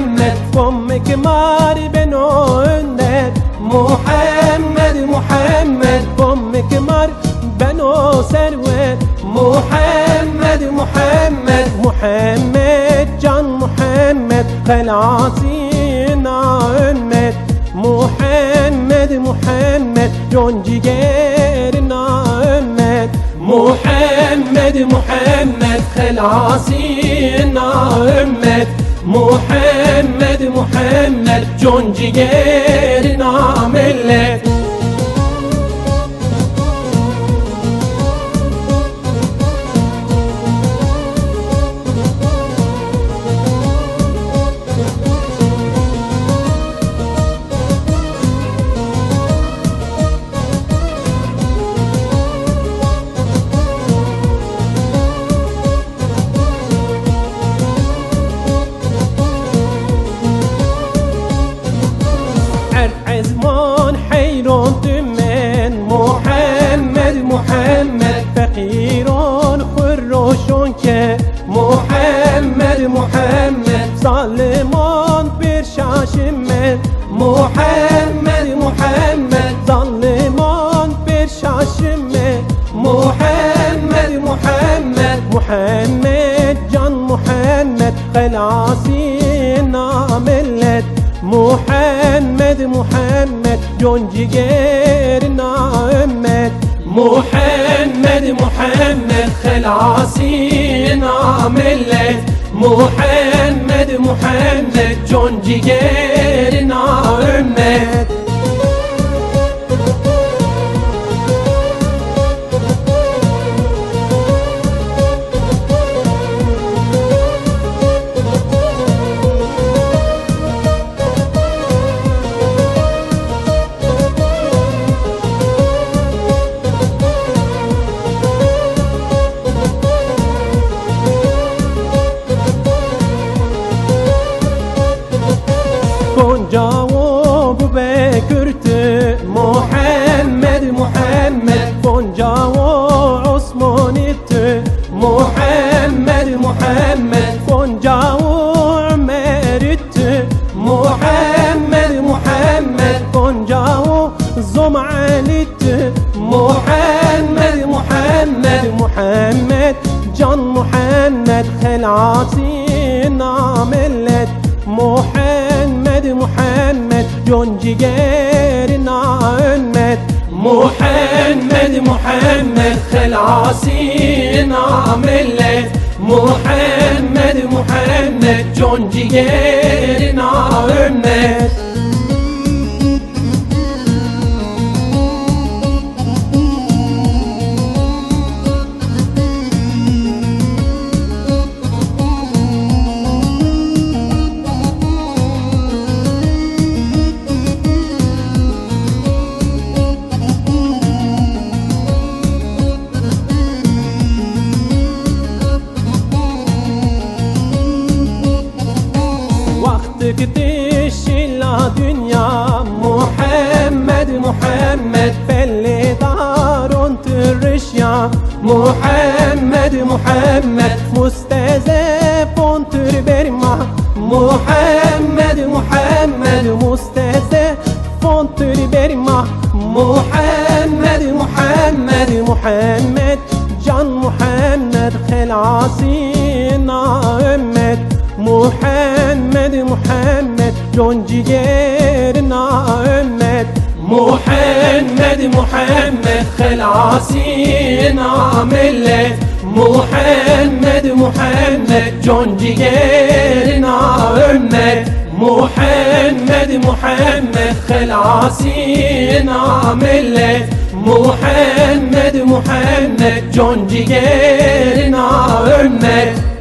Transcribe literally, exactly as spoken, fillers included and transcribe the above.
Muhammed, Pomik mar beno önder. Muhammed, Muhammed, Pomik mar beno serwer. Muhammed, Muhammed, Muhammed can Muhammed, xelasina ümmet. Muhammed, Muhammed, con cigerina ümmet. Muhammed, Muhammed, xelasina ümmet. Muhammed, Muhammed, con cigerina millet. Erd ezman heyron dimen, Muhammed, Muhammed, feqîron xurroşon ke, Muhammed, Muhammed, zaliman pêr şaşimen, Muhammed, Muhammed, zaliman pêr şaşimen, Muhammed, Muhammed, Muhammed can Muhammed, xelasina millet. Muhammed, Muhammed, con cigerina ümmet. Muhammed, Muhammed, xelasina millet. Muhammed, Muhammed, con cigerina ümmet. Koncawo bûbe Kurd, Muhammed, Muhammed, Koncawo Osmanî tu, Muhammed, Muhammed, Koncawo Umerî tu, Muhammed, Muhammed, Koncawo Zom Elî tu, Muhammed, Muhammed, Muhammed, can Muhammed, xelasina millet. Muhammed, Muhammed, con cigerina ümmet. Muhammed, Muhammed, xelasina millet. Muhammed, Muhammed, con cigerina ümmet. Wextik dişila dinya, Muhammed, Muhammed, pelê daron tirişya, Muhammed, Muhammed, musteze pontur berma, Muhammed, Muhammed, musteze pontur berma, Muhammed, Muhammed, Muhammed, can Muhammed, xelasina ümmet. Muhammed, Muhammed, con cigerina ümmet. Muhammed, Muhammed, xelasina millet. Muhammed, Muhammed, con cigerina ümmet. Muhammed, Muhammed, xelasina millet. Muhammed, Muhammed, con cigerina ümmet.